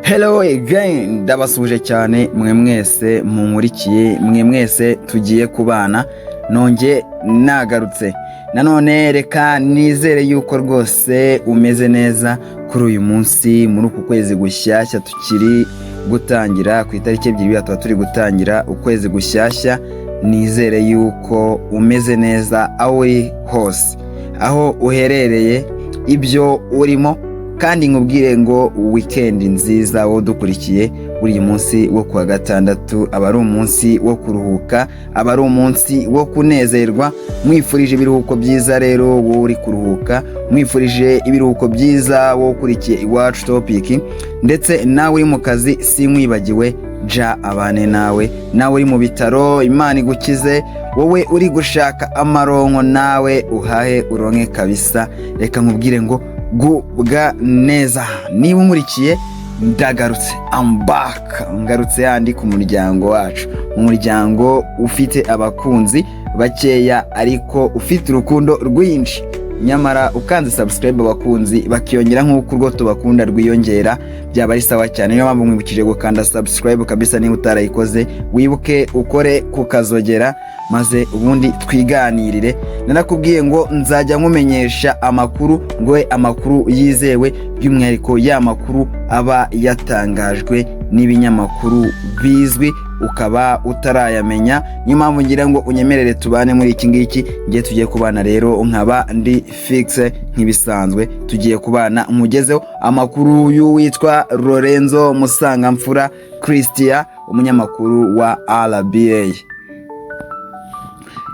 Hello again, ndabasuhuje cyane mwe mwese munkurikiye, mwe mwese tugiye kubana. Nonge nagarutse nanone. Reka nizere yuko rwose umeze neza kuri uyu munsi, muri uku kwezi gushyashya tukiri gutangira. Ku itariki 2 tuba turi gutangira ukwezi gushyashya. Nizere yuko umeze neza aho uri hose, aho uherereye, ibyo urimo, kandi nkubwire ngo weekend nziza wowe udukurikiye. Buri munsi wo kuwa gatandatu aba ari umunsi wo kuruhuka, aba ari umunsi wo kunezerwa. Mwifurije ibiruhuko byiza rero wowe uri kuruhuka, mwifurije ibiruhuko byiza wowe ukurikiye Iwacu Topic, ndetse nawe uri mu kazi sinkwibagiwe, ja abane nawe. Nawe uri mu bitaro, Imana igukize. Wowe uri gushaka amaronko, nawe uhahe uronke kabisa. Reka nkubwire ngo gubwa neza niba unkurikiye. Ndagarutse, I'm back, ngarutse yandi ku muryango wacu, umuryango ufite abakunzi bakeya ariko ufite urukundo rwinshi. Nyamara ukanze subscribe, abakunzi bakiyongera nk'uko urwo tubakunda rwiyongera, byaba ari sawa cyane. Niyo mpamvu mwibukije gukanda subscribe kabisa. Niba utarayikoze, wibuke ukore kukazogera, maze ubundi twiganirire. Narakubwiye ngo nzajya nkumenyesha amakuru, ngo amakuru yizewe, by'umwihariko ya makuru aba yatangajwe n'ibinyamakuru bizwi ukaba utarayamenya. Niyo mpamvu ngira ngo unyemerere tubane muri iki ngiki ngiye tugiye kubana. Rero nkaba ndi fixe nk'ibisanzwe, tugiye kubana nkugezeho amakuru y'uwitwa Lorenzo Musangamfura Christian, umunyamakuru wa RBA.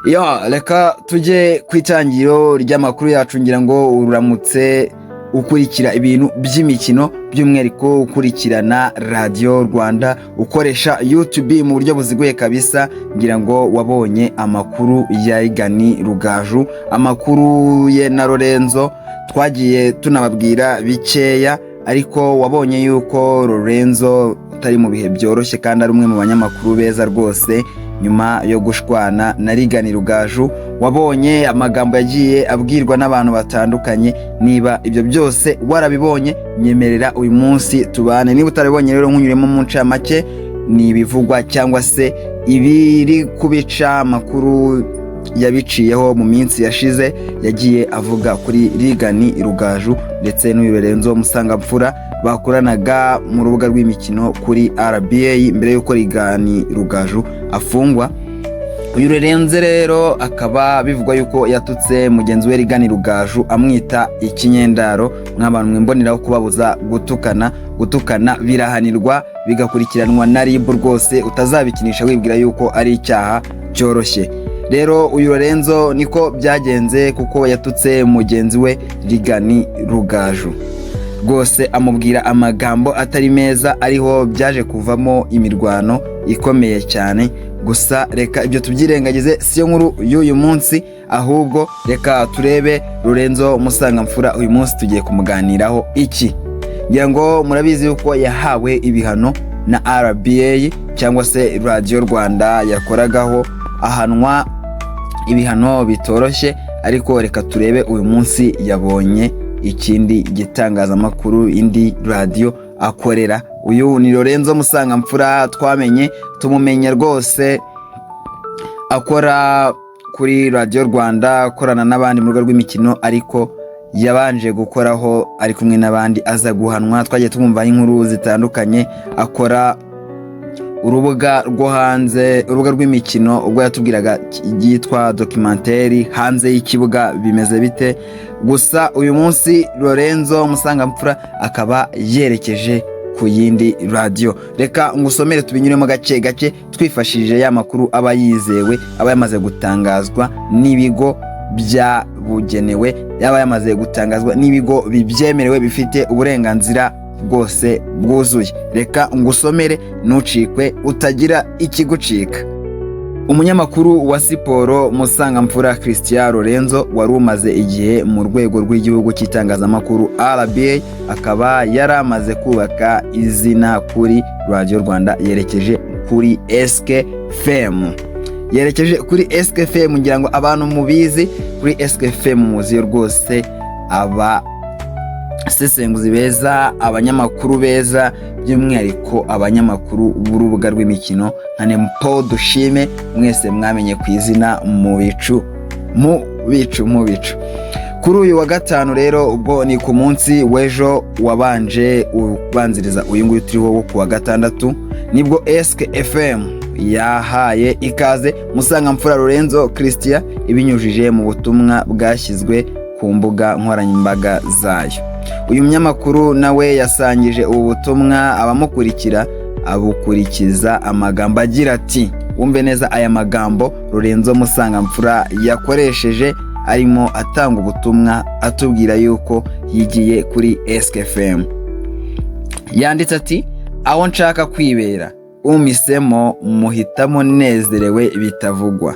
Yo, reka tujye ku itangiro ry'amakuru yacu. Ngira ngo uramutse ukurikira ibintu by'imikino, by'umwihariko ukurikirana Radiyo Rwanda, ukoresha YouTube mu buryo buziguye kabisa, ngira ngo wabonye amakuru ya Reagan Rugaju, amakuru ye na Lorenzo. Twagiye tunababwira bikeya, ariko wabonye yuko Lorenzo utari mu bihe byoroshye kandi ari umwe mu banyamakuru beza rwose, nyuma yo gushwana na Reagan Rugaju. Wabonye amagambo yagiye abwirwa n'abantu batandukanye. Niba ibyo byose warabibonye, nyemerera uyu munsi tubane. Niba utarabibonye rero, nkunyuremo mu ncamake, ni ibivugwa cyangwa se ibiri kubica amakuru yabiciyeho mu minsi yashize, yagiye avuga kuri Reagan Rugaju ndetse n'uyu Lorenzo Musangamfura bakoranaga mu rubuga rw'imikino kuri RBA mbere y'uko Reagan Rugaju afungwa. Uyu Lorenzo rero akaba bivugwa yuko yatutse mugenzi we Reagan Rugaju, amwita ikinyendaro. Mw'abantu mwimboneraho kubabuza gutukana. Gutukana birahanirwa, bigakurikiranwa na RIB rwose. Utazabikinisha wibwira yuko ari icyaha cyoroshye. Rero uyu Lorenzo niko byagenze, kuko yatutse mugenzi we Reagan Rugaju rwose, amubwira amagambo atari meza, ariho byaje kuvamo imirwano ikomeye cyane. Gusa reka ibyo tubyirengagize, siyo nkuru y'uyu munsi. Ahubwo reka turebe Lorenzo Musangamfura, uyu munsi tugiye kumuganiraho iki? Ngira ngo murabizi yuko yahawe ibihano na RBA cyangwa se Radiyo Rwanda yakoragaho, ahanwa ibihano bitoroshye. Ariko reka turebe uyu munsi yabonye ikindi gitangazamakuru, indi radiyo akorera. Uyu ni Lorenzo Musangamfura twamenye, tumumenya rwose akora kuri Radiyo Rwanda, akorana n'abandi mu rubuga rw'imikino, ariko yabanje gukoraho ari kumwe n'abandi, aza guhanwa. Twagiye tumwumvaho inkuru zitandukanye, akora urubuga rwo hanze, urubuga rw'imikino, ubwo yatubwiraga ryitwa documentary "Hanze y'ikibuga bimeze bite". Gusa uyu munsi Lorenzo Musangamfura akaba yerekeje ku yindi radiyo. Reka ngusomere tubinyuremo gake gake, twifashishije ya makuru aba yizewe, aba yamaze gutangazwa n'ibigo byabugenewe, yaba yamaze gutangazwa n'ibigo bibyemerewe, bifite uburenganzira bwose bwuzuye. Reka ngusomere, ntucikwe, utagira ikigucika. Umunyamakuru wa siporo Musangamfura Christian Lorenzo, wari umaze igihe mu rwego rw'igihugu cy'itangazamakuru RBA, akaba yari amaze kubaka izina kuri Radiyo Rwanda, yerekeje kuri SK FM. Yerekeje kuri SK FM. Ngira ngo abantu mubizi, kuri SK FM muziyo rwose aba Abasesenguzi beza, abanyamakuru beza, by'umwihariko abanyamakuru b'urubuga rw'imikino nka Nempo Dushime, mwese mwamenye ku izina mu bicu, mu bicu, mu bicu. Kuri uyu wa gatanu rero, ubwo ni ku munsi w'ejo wabanje ubanziriza uyu nguyu turiho wo ku wa gatandatu, nibwo SK FM yahaye ikaze Musangamfura Lorenzo Christian ibinyujije mu butumwa bwashyizwe ku mbuga nkoranyambaga zayo. Uyu munyamakuru nawe yasangije ubu butumwa abamukurikira, abukurikiza amagambo agira ati, wumve neza aya magambo Lorenzo Musangamfura yakoresheje arimo atanga ubutumwa atubwira yuko yigiye kuri SKFM. Yanditse ati: "Aho nshaka kwibera, umisemo muhitamo nezerewe bitavugwa.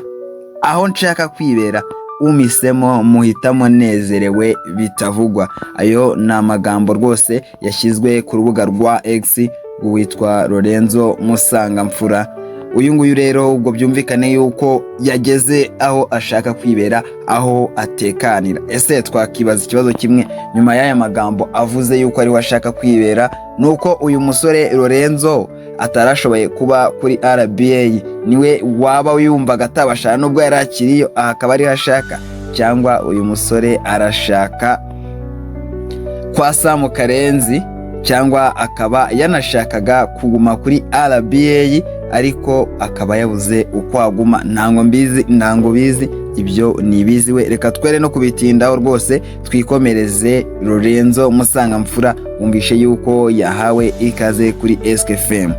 Aho nshaka kwibera, umisemo muhitamo nezerewe bitavugwa." Ayo ni amagambo rwose yashyizwe ku rubuga rwa X rw'uwitwa Lorenzo Musangamfura. Uyu nguyu rero, ubwo byumvikane yuko yageze aho ashaka kwibera, aho atekanira. Ese twakibaza ikibazo kimwe nyuma y'aya magambo avuze yuko ariho ashaka kwibera? Ni uko uyu musore Lorenzo atarashoboye kuba kuri RBA, niwe waba yumvaga atabasha nubwo yari akiriyo, aha akaba ariho ashaka, cyangwa uyu musore arashaka kwa Samu Karenzi, cyangwa akaba yanashakaga kuguma kuri RBA ariko akaba yabuze uko aguma? Ntango mbizi, ntango bizi, ibyo ni ibizi we. Reka twere no kubitindaho rwose, twikomereze. Lorenzo Musangamfura wumvishe yuko yahawe ikaze kuri SKFM.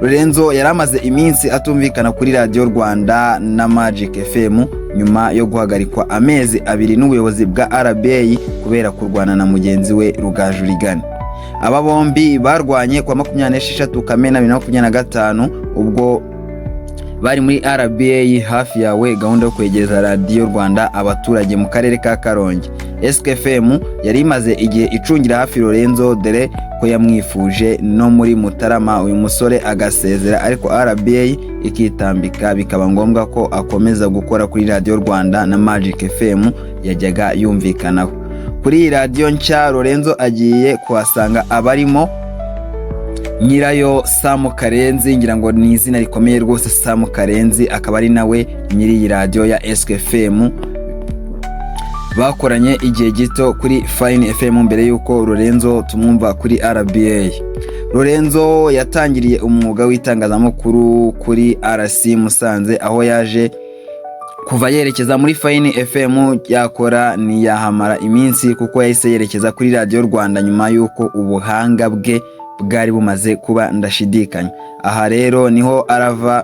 Lorenzo yari amaze iminsi atumvikana kuri Radiyo Rwanda na Magic FM nyuma yo guhagarikwa amezi 2 n'ubuyobozi bwa RBA kubera kurwana na mugenzi we Rugaju Rigani. Aba bombi barwanye kwa 26 Kamena 2025 ubwo bari muri RBA hafi yawe, gahunda yo kwegereza Radiyo Rwanda abaturage mu karere ka Karongi. SKFM yari imaze igihe icungira hafi Lorenzo, dore ko yamwifuje no muri Mutarama, uyu musore agasezera, ariko RBA ikitambika, bikaba ngombwa ko akomeza gukora kuri Radiyo Rwanda na Magic FM yajyaga yumvikanaho. Kuri iyi radiyo nshya, Lorenzo agiye kuhasanga abarimo nyirayo Samu Karenzi. Ngira ngo ni izina rikomeye rwose, Samu Karenzi akaba ari nawe nyiri iyi radiyo ya SKFM. Bakoranye igihe gito kuri Fine FM mbere y'uko Lorenzo tumwumva kuri RBA. Lorenzo yatangiriye umwuga w'itangazamakuru kuri RC Musanze, aho yaje kuva yerekeza muri Fine FM, yakora ntiyahamara iminsi kuko yahise yerekeza kuri Radiyo Rwanda nyuma y'uko ubuhanga bwe bwari bumaze kuba ndashidikanya. Aha rero niho arava,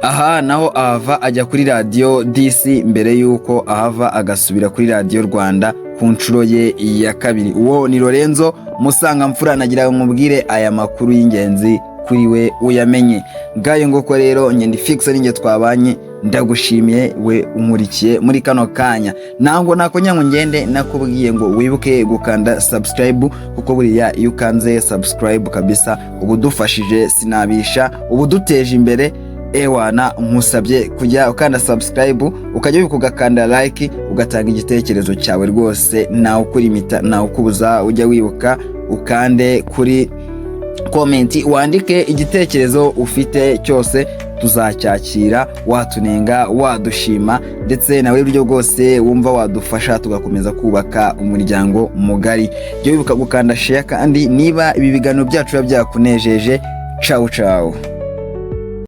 aha naho ahava ajya kuri Radiyo DC mbere y'uko ahava agasubira kuri Radiyo Rwanda ku nshuro ye ya kabiri. Uwo ni Lorenzo Musangamfura. Nagira ngo mubwire aya makuru y'ingenzi kuri we uyamenye. Ngayo nguko rero, ngenda fixe ninjye twabanye. Ndagushimiye we unkurikiye muri kano kanya. Ntabwo nakonya ngo ngende nakubwiye ngo wibuke gukanda subscribe, kuko buriya iyo ukanze subscribe kabisa uba udufashije, sinabisha uba uduteje imbere. Ewana, nkusabye kujya ukanda subscribe, ukajya wibuka ugakanda like, ugatanga igitekerezo cyawe rwose. Nawe ukurimita, nawe ukubuza, ujya wibuka ukande kuri comment, wandike igitekerezo ufite cyose, tuzacyakira, watunenga, wadushima, ndetse nawe uburyo bwose wumva wadufasha tugakomeza kubaka umuryango mugari. Jya wibuka gukanda share kandi niba ibi biganiro byacu biba byakunejeje. Cawu cawu.